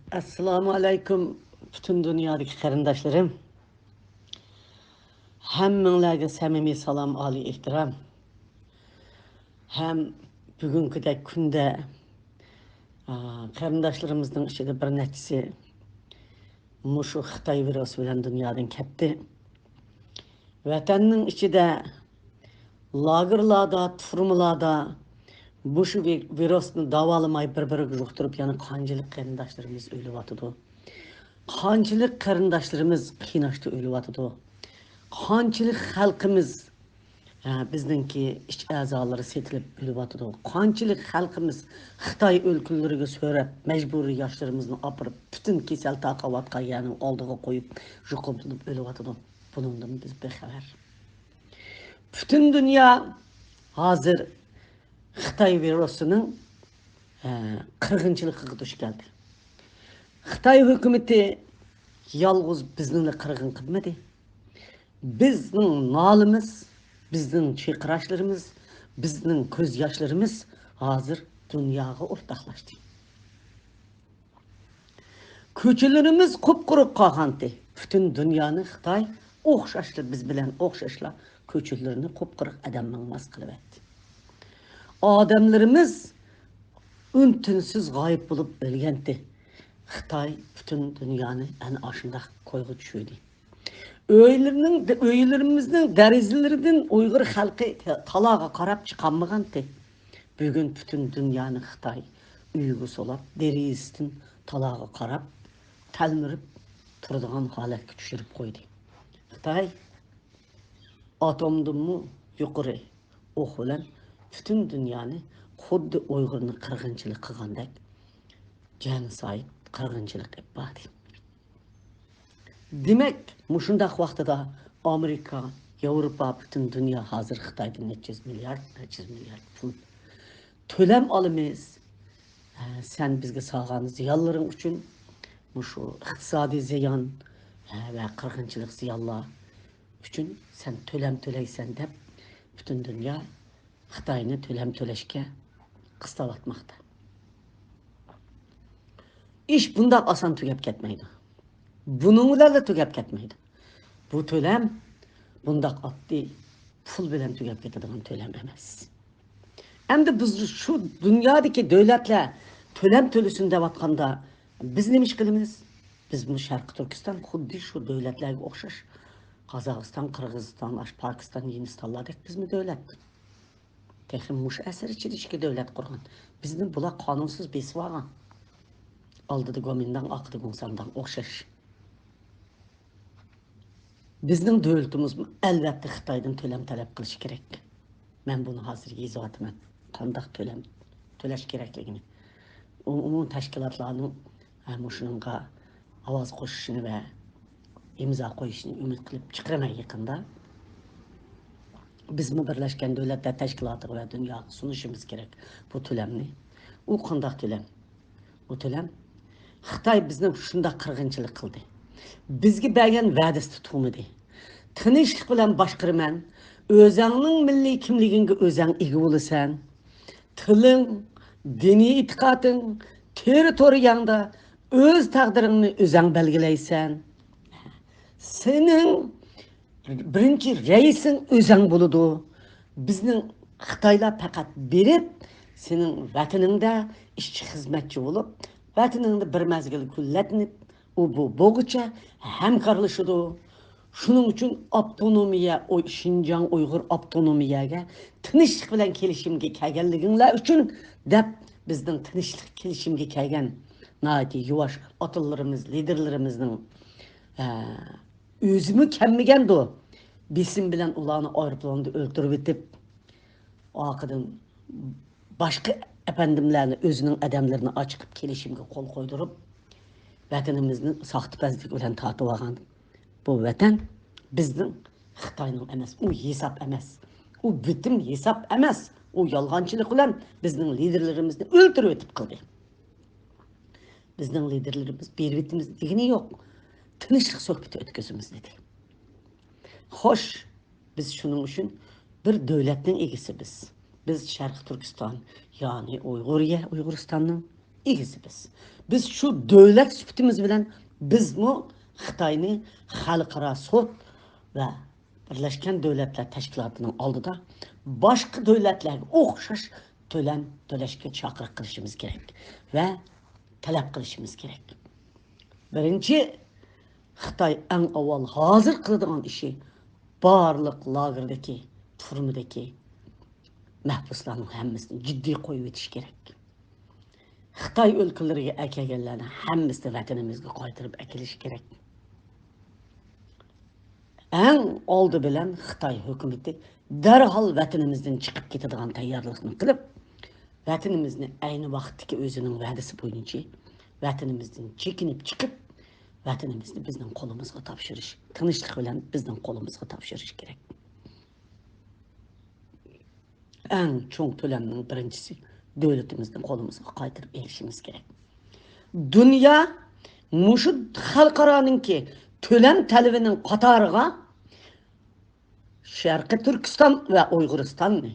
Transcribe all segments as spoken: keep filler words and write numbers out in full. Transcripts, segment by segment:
ئەسسالامۇ ئەلەيكۇم، پۈتۈن دۇنيادىكى قېرىنداشلىرىم. ھەممىڭلارغا سەمىمىي سالام، ئالىي ئېھتىرام. ھەم بۈگۈنكىدەك كۈندە، ئا، قېرىنداشلىرىمىزنىڭ ئىچىدە بىر نەچچىسى مۇشۇ خىتاي ۋىرۇسى بىلەن دۇنيادىن كەتتى. ۋەتەننىڭ ئىچىدە، لاگېرلاردا، تۈرمىلاردا مۇشۇ ۋىرۇسنى داۋالىماي بىر-بىرىگە يۇقتۇرۇپ، يەنە قانچىلىك قېرىنداشلىرىمىز ئۆلۈۋاتىدۇ. قانچىلىك قېرىنداشلىرىمىز قىيناشتا ئۆلۈۋاتىدۇ. قانچىلىك خەلقىمىز، ھە، بىزنىڭكى ئىچ ئەزالىرى سېتىلىپ ئۆلۈۋاتىدۇ. قانچىلىك خەلقىمىز خىتاي ئۆلكىلىرىگە سۆرەپ، مەجبۇرىي ياشلىرىمىزنى ئاپىرىپ، پۈتۈن كېسەل تارقاۋاتقان يەرنىڭ ئالدىغا قويۇپ، يۇقۇملىنىپ ئۆلۈۋاتىدۇ. بۇنىڭدىن بىز بىخەۋەر. پۈتۈن دۇنيا ھازىر خىتاي ۋىرۇسىنىڭ، ئە، قىرغىنچىلىقىغا دۇچ كەلدى. خىتاي ھۆكۈمىتى يالغۇز بىزنىلا قىرغىن قىلمىدى. بىزنىڭ نالىمىز، بىزنىڭ چىرقىراشلىرىمىز، بىزنىڭ كۆز ياشلىرىمىز ھازىر دۇنياغا ئورتاقلاشتى. كوچىلىرىمىز قۇپقۇرۇق قالغانتى. پۈتۈن دۇنيانى خىتاي ئوخشاشلا، بىز بىلەن ئوخشاشلا كوچىلىرىنى قۇپقۇرۇق ئادەم ماڭماس قىلىۋەتتى. ئادەملىرىمىز ئۈن-تىنسىز غايىب بولۇپ ئۆلگەنتى. خىتاي پۈتۈن دۇنيانى ئەنە ئاشۇنداق كويغا چۈشۈردى. ئۆيلىرىنىڭ، ئۆيلىرىمىزنىڭ دېرىزىلىرىدىن ئۇيغۇر خەلقى تالاغا قاراپ چىقالمىغانتى. بۈگۈن پۈتۈن دۇنيانى خىتاي ئۆيىگە سولاپ، دېرىزىسىدىن تالاغا قاراپ، تەلمۈرۈپ تۇرىدىغان ھالەتكە چۈشۈرۈپ قويدى. خىتاي ئاتومدىنمۇ يۇقىرى ئوق بىلەن پۈتۈن دۇنيانى خۇددى ئۇيغۇرنى قىرغىنچىلىق قىلغاندەك جېنوسايد قىرغىنچىلىق ئېلىپ باردى. دېمەك، مۇشۇنداق ۋاقتىدا ئامېرىكا، ياۋروپا، پۈتۈن دۇنيا ھازىر خىتايدىن نەچچە يۈز مىليارد، نەچچە يۈز مىليارد پۇل تۆلەم ئالىمىز. ھە، سەن بىزگە سالغان زىيانلىرىڭ ئۈچۈن، مۇشۇ ئىقتىسادىي زىيان، ھە، ۋە قىرغىنچىلىق زىيانلار ئۈچۈن سەن تۆلەم تۆلەيسەن دەپ، پۈتۈن دۇنيا خىتاينى تۆلەم تۆلەشكە قىستاۋاتماقتا. ئىش بۇنداق ئاسان تۈگەپ كەتمەيدۇ. بۇنىڭ بىلەنلا تۈگەپ كەتمەيدۇ. بۇ تۆلەم بۇنداق ئاددىي پۇل بىلەن تۈگەپ كېتىدىغان تۆلەم ئەمەس. ئەمدى بىز شۇ دۇنيادىكى دۆلەتلەر تۆلەم تۆلىسۇن دەۋاتقاندا، بىز نېمە ئىش قىلىمىز؟ بىزمۇ شەرقىي تۈركىستان خۇددى شۇ دۆلەتلەرگە ئوخشاش، قازاقىستان، قىرغىزىستان، ئاشۇ پاكىستان، ھىندىستانلاردەك بىزمۇ دۆلەت. تېخى مۇشۇ ئەسىر ئىچىدە ئىككى دۆلەت قۇرغان. بىزنى بۇلار قانۇنسىز بېسىۋالغان. ئالدىدا گومىنداڭ، ئارقىدا گوڭسانداڭ ئوخشاش. بىزنىڭ دۆلىتىمىزمۇ ئەلۋەتتە خىتايدىن تۆلەم تەلەپ قىلىشى كېرەك. مەن بۇنى ھازىر يېزىۋاتىمەن. قانداق تۆلەم تۆلەش كېرەكلىكىنى. ئۇ-، ئومۇمىي تەشكىلاتلارنىڭ، ھە، مۇشۇنىڭغا ئاۋاز قوشۇشىنى ۋە ئىمزا قويۇشىنى ئۈمىد قىلىپ چىقىرىمەن يېقىندا. بىزمۇ بىرلەشكەن دۆلەتلەر تەشكىلاتىغا ۋە دۇنياغا سۇنۇشىمىز كېرەك بۇ تۆلەمنى. ئۇ قانداق تۆلەم؟ ئۇ تۆلەم خىتاي بىزنى شۇنداق قىرغىنچىلىق قىلدى. بىزگە بەرگەن ۋەدىسىدە تۇرمىدى. تىنچلىق بىلەن باشقۇرىمەن. ئۆزەڭنىڭ مىللىي كىملىكىڭگە ئۆزەڭ ئىگە بولىسەن. تىلىڭ، دىنىي ئېتىقادىڭ، تېررىتورىيەڭدە ئۆز تەقدىرىڭنى ئۆزەڭ بەلگىلەيسەن. سېنىڭ بىرىنچى رەئىسىڭ ئۆزەڭ بولىدۇ. بىزنىڭ خىتايلار پەقەت بېرىپ، سېنىڭ ۋەتىنىڭدە ئىشچى خىزمەتچى بولۇپ، ۋەتىنىڭدە بىر مەزگىل كۈنلەتنىپ، ئۇ بۇ بوغىچە ھەمكارلىشىدۇ. شۇنىڭ ئۈچۈن ئاپتونومىيە، ئۇ شىنجاڭ ئۇيغۇر ئاپتونومىيەگە تىنچلىق بىلەن كېلىشىمگە كەلگەنلىكىڭلار ئۈچۈن دەپ، بىزنىڭ تىنچلىق كېلىشىمگە كەلگەن ناھايىتى يۇۋاش ئاتىلىرىمىز، لىدېرلىرىمىزنىڭ، ئە، ئۆزىمۇ كەلمىگەندۇ. بېسىم بىلەن ئۇلارنى ئايروپىلاندا ئۆلتۈرۈۋېتىپ، ئارقىدىن باشقا ئەپەندىملەرنى، ئۆزىنىڭ ئادەملىرىنى ئاچىقىپ كېلىشىمگە قول قويدۇرۇپ، ۋەتىنىمىزنى ساختىپەزلىك بىلەن تارتىۋالغان. بۇ ۋەتەن بىزنىڭ، خىتاينىڭ ئەمەس، ئۇ ھېساب ئەمەس. ئۇ بىتىم ھېساب ئەمەس. ئۇ يالغانچىلىق بىلەن بىزنىڭ لىدېرلىرىمىزنى ئۆلتۈرۈۋېتىپ قىلدى. بىزنىڭ لىدېرلىرىمىز بېرىۋېتىمىز دېگىنى يوق. تىنچلىق سۆھبىتى ئۆتكۈزىمىز دېدى. خوش، بىز شۇنىڭ ئۈچۈن بىر دۆلەتنىڭ ئىگىسى بىز. بىز شەرقىي تۈركىستان، يەنى ئۇيغۇرىيە، ئۇيغۇرىستاننىڭ ئىگىسى بىز. بىز شۇ دۆلەت سۈپىتىمىز بىلەن بىزمۇ خىتاينى خەلقئارا سوت ۋە بىرلەشكەن دۆلەتلەر تەشكىلاتىنىڭ ئالدىدا باشقا دۆلەتلەرگە ئوخشاش تۆلەم تۆلەشكە چاقىرىق قىلىشىمىز كېرەك ۋە تەلەپ قىلىشىمىز كېرەك. بىرىنچى، خىتاي ئەڭ ئاۋۋال ھازىر قىلىدىغان ئىشى بارلىق لاگېردىكى، تۈرمىدىكى مەھبۇسلارنىڭ ھەممىسىنى جىددىي قويۇۋېتىش كېرەك. خىتاي ئۆلكىلىرىگە ئەكەلگەنلەرنىڭ ھەممىسىنى ۋەتىنىمىزگە قايتۇرۇپ ئەكېلىش كېرەك. ئەڭ ئالدى بىلەن خىتاي ھۆكۈمىتى دەرھال ۋەتىنىمىزدىن چىقىپ كېتىدىغان تەييارلىقنى قىلىپ، ۋەتىنىمىزنى ئەينى ۋاقىتتىكى ئۆزىنىڭ ۋەدىسى بويىچە ۋەتىنىمىزدىن چېكىنىپ چىقىپ، ۋەتىنىمىزنى بىزنىڭ قولىمىزغا تاپشۇرۇش، تىنچلىق بىلەن بىزنىڭ قولىمىزغا تاپشۇرۇش كېرەك. ئەڭ چوڭ تۆلەمنىڭ بىرىنچىسى دۆلىتىمىزنى قولىمىزغا قايتۇرۇپ ئېلىشىمىز كېرەك. دۇنيا مۇشۇ خەلقئارانىڭكى تۆلەم تەلىپىنىڭ قاتارىغا شەرقىي تۈركىستان ۋە ئۇيغۇرىستاننى،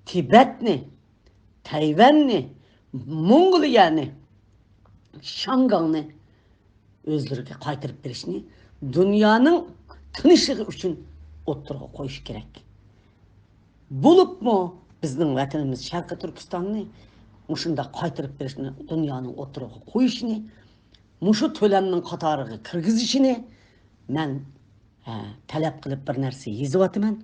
تىبەتنى، تەيۋەننى، موڭغۇلىيەنى، شاڭگاڭنى ئۆزلىرىگە قايتۇرۇپ بېرىشنى دۇنيانىڭ تىنچلىقى ئۈچۈن ئوتتۇرىغا قويۇش كېرەك. بولۇپمۇ بىزنىڭ ۋەتىنىمىز شەرقىي تۈركىستاننى مۇشۇنداق قايتۇرۇپ بېرىشنى دۇنيانىڭ ئوتتۇرىغا قويۇشىنى، مۇشۇ تۆلەمنىڭ قاتارىغا كىرگۈزۈشىنى مەن، ھە، تەلەپ قىلىپ بىر نەرسە يېزىۋاتىمەن.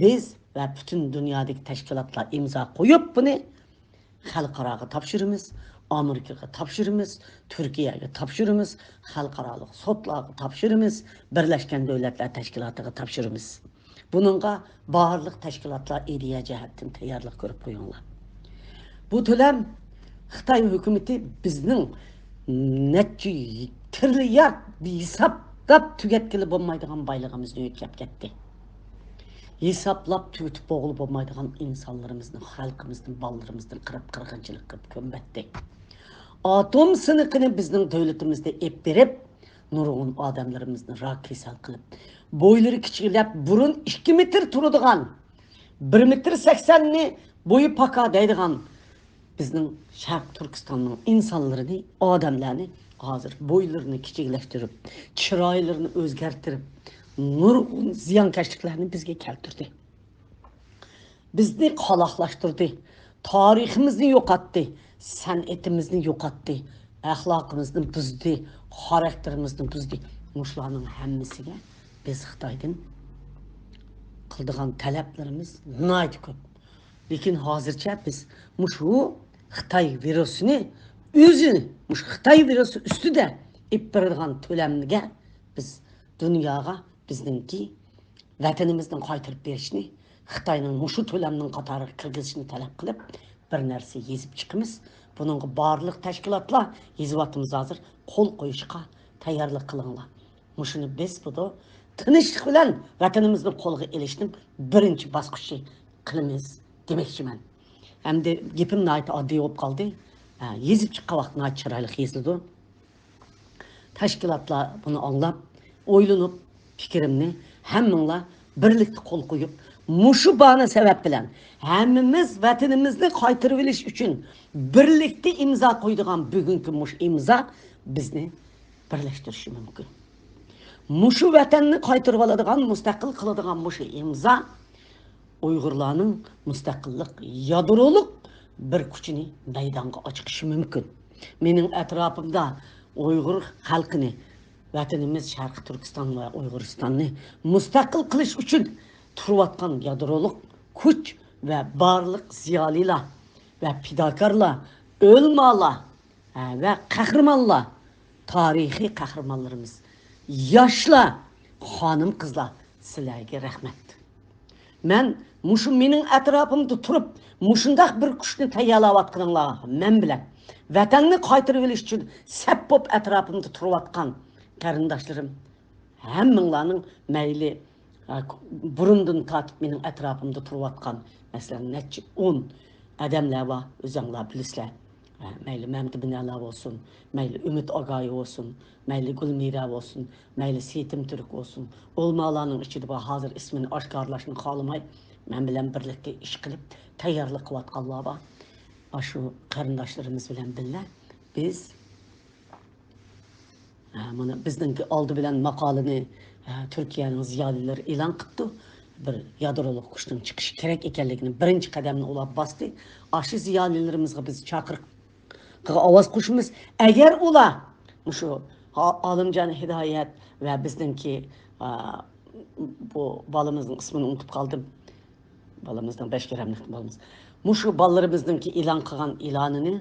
بىز ۋە پۈتۈن دۇنيادىكى تەشكىلاتلار ئىمزا قويۇپ بۇنى خەلقئاراغا تاپشۇرىمىز، ئامېرىكىغا تاپشۇرىمىز، تۈركىيەگە تاپشۇرىمىز، خەلقئارالىق سوتلارغا تاپشۇرىمىز، بىرلەشكەن دۆلەتلەر تەشكىلاتىغا تاپشۇرىمىز. بۇنىڭغا بارلىق تەشكىلاتلار ئىدىيە جەھەتتىن تەييارلىق كۆرۈپ قويۇڭلار. بۇ تۆلەم خىتاي ھۆكۈمىتى بىزنىڭ نەچچە تىرىليارد ھېسابلاپ تۈگەتكىلى بولمايدىغان بايلىقىمىزنى يۆتكەپ كەتتى. ھېسابلاپ تۈگىتىپ بولغىلى بولمايدىغان ئىنسانلىرىمىزنى، خەلقىمىزنى، بالىلىرىمىزنى قىرىپ قىرغىنچىلىق قىلىپ كۆمۈۋەتتى. ئاتوم سىنىقىنى بىزنىڭ دۆلىتىمىزدە ئېلىپ بېرىپ، نۇرغۇن ئادەملىرىمىزنى راك كېسەل قىلىپ، بويلىرى كىچىكلەپ، بۇرۇن ئىككى مېتىر تۇرىدىغان، بىر مېتىر سەكسەننى بويى پاكا دەيدىغان بىزنىڭ شەرقىي تۈركىستاننىڭ ئىنسانلىرىنى، ئادەملەرنى ھازىر بويلىرىنى كىچىكلەشتۈرۈپ، چىرايلىرىنى ئۆزگەرتىپ، نۇرغۇن زىيانكەشلىكلەرنى بىزگە كەلتۈردى. بىزنى قالاقلاشتۇردى. تارىخىمىزنى يوقاتتى. سەنئىتىمىزنى يوقاتتى. ئەخلاقىمىزنى بۇزدى. خاراكتېرىمىزنى بۇزدى. مۇشۇلارنىڭ ھەممىسىگە بىز خىتايدىن قىلىدىغان تەلەپلىرىمىز ناھايىتى كۆپ. لېكىن ھازىرچە بىز مۇشۇ خىتاي ۋىرۇسىنى ئۆزى، مۇشۇ خىتاي ۋىرۇسى ئۈستىدە ئېلىپ بېرىدىغان تۆلەمگە بىز دۇنياغا بىزنىڭكى ۋەتىنىمىزنى قايتۇرۇپ بېرىشنى، خىتاينىڭ مۇشۇ تۆلەمنىڭ قاتارىغا كىرگۈزۈشىنى تەلەپ قىلىپ، بىر نەرسە يېزىپ چىقىمىز. بۇنىڭغا بارلىق تەشكىلاتلار يېزىۋاتىمىز ھازىر، قول قويۇشقا تەييارلىق قىلىڭلار. مۇشۇنى بېسىپىدۇ. تىنچلىق بىلەن ۋەتىنىمىزنى قولغا ئېلىشنىڭ بىرىنچى باسقۇچى قىلىمىز دېمەكچىمەن. ئەمدى گېپىم ناھايىتى ئاددىي بولۇپ قالدى. ھە، يېزىپ چىققان ۋاقىت ناھايىتى چىرايلىق يېزىلىدۇ. تەشكىلاتلار بۇنى ئاڭلاپ، ئويلىنىپ، پىكرىمنى ھەممىڭلار بىرلىكتە قول قويۇپ، مۇشۇ باھانە سەۋەب بىلەن ھەممىمىز ۋەتىنىمىزنى قايتۇرۇۋېلىش ئۈچۈن بىرلىكتە ئىمزا قويىدىغان بۈگۈنكى مۇشۇ ئىمزا بىزنى بىرلەشتۈرۈشى مۇمكىن. مۇشۇ ۋەتەننى قايتۇرۇۋالىدىغان، مۇستەقىل قىلىدىغان مۇشۇ ئىمزا ئۇيغۇرلارنىڭ مۇستەقىللىق يادرولۇق بىر كۈچىنى مەيدانغا ئاچىقىشى مۇمكىن. مېنىڭ ئەتراپىمدا ئۇيغۇر خەلقىنى، ۋەتىنىمىز شەرقىي تۈركىستان ۋە ئۇيغۇرىستاننى مۇستەقىل قىلىش ئۈچۈن تۇرۇۋاتقان يادرولۇق كۈچ ۋە بارلىق زىيالىيلار ۋە پىداكارلار، ئۆلىمالار، ھە، ۋە قەھرىمانلار، تارىخىي قەھرىمانلىرىمىز، ياشلار، خانىم-قىزلار، سىلەرگە رەھمەت. مەن مۇشۇ مېنىڭ ئەتراپىمدا تۇرۇپ، مۇشۇنداق بىر كۈچنى تەييارلاۋاتقىنىڭلار مەن بىلەن، ۋەتەننى قايتۇرۇۋېلىش ئۈچۈن سەپ بولۇپ ئەتراپىمدا تۇرۇۋاتقان قېرىنداشلىرىم، ھەممىڭلارنىڭ مەيلى، ھە، بۇرۇندىن تارتىپ مېنىڭ ئەتراپىمدا تۇرۇۋاتقان، مەسىلەن، نەچچە ئون ئادەملەر بار، ئۆزۈڭلار بىلىسىلەر. ھە، مەيلى مەمتىمىنەلەر بولسۇن، مەيلى ئۈمىد ئاگايى بولسۇن، مەيلى گۈلمىرە بولسۇن، مەيلى سېيىتىم تۈرك بولسۇن، ئۆلىمالارنىڭ ئىچىدە بار، ھازىر ئىسمىنى ئاشكارىلاشنى خالىماي، مەن بىلەن بىرلىكتە ئىش قىلىپ تەييارلىق قىلىۋاتقانلار بار. ئاشۇ قېرىنداشلىرىمىز بىلەن بىللە بىز، ھە، مانا بىزنىڭكى ئالدى بىلەن ماقالىنى، ھە، تۈركىيەنىڭ زىيالىيلىرى ئېلان قىپتۇ. بىر يادرولۇق كۈچنىڭ چىقىشى كېرەك ئىكەنلىكىنى بىرىنچى قەدەمنى ئۇلار باستى. ئاشۇ زىيالىيلىرىمىزغا بىز چاقىرىققا ئاۋاز قوشىمىز. ئەگەر ئۇلار مۇشۇ ئا-، ئالىمجان ھىدايەت ۋە بىزنىڭكى، ئا، بۇ بالىمىزنىڭ ئىسمىنى ئۇنتۇپ قالدىم. بالىمىزنىڭ بەش گراملىق بالىمىز. مۇشۇ بالىلىرىمىزنىڭكى ئېلان قىلغان ئېلانىنى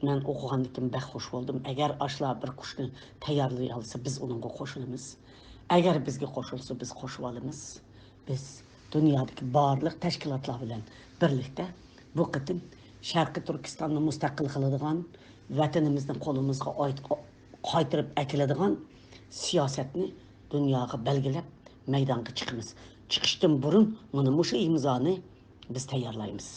مەن ئوقۇغاندىكىن بەك خوش بولدۇم. ئەگەر ئاشۇلار بىر كۇچنى تەييارلىيالىسا، بىز ئۇنىڭغا قوشۇلىمىز. ئەگەر بىزگە قوشۇلسا، بىز قوشۇۋالىمىز. بىز دۇنيادىكى بارلىق تەشكىلاتلار بىلەن بىرلىكتە بۇ قېتىم شەرقىي تۈركىستاننى مۇستەقىل قىلىدىغان، ۋەتىنىمىزنى قولىمىزغا ئايت-، قايتۇرۇپ ئەكېلىدىغان سىياسەتنى دۇنياغا بەلگىلەپ مەيدانغا چىقىمىز. چىقىشتىن بۇرۇن مانا مۇشۇ ئىمزانى بىز تەييارلايمىز.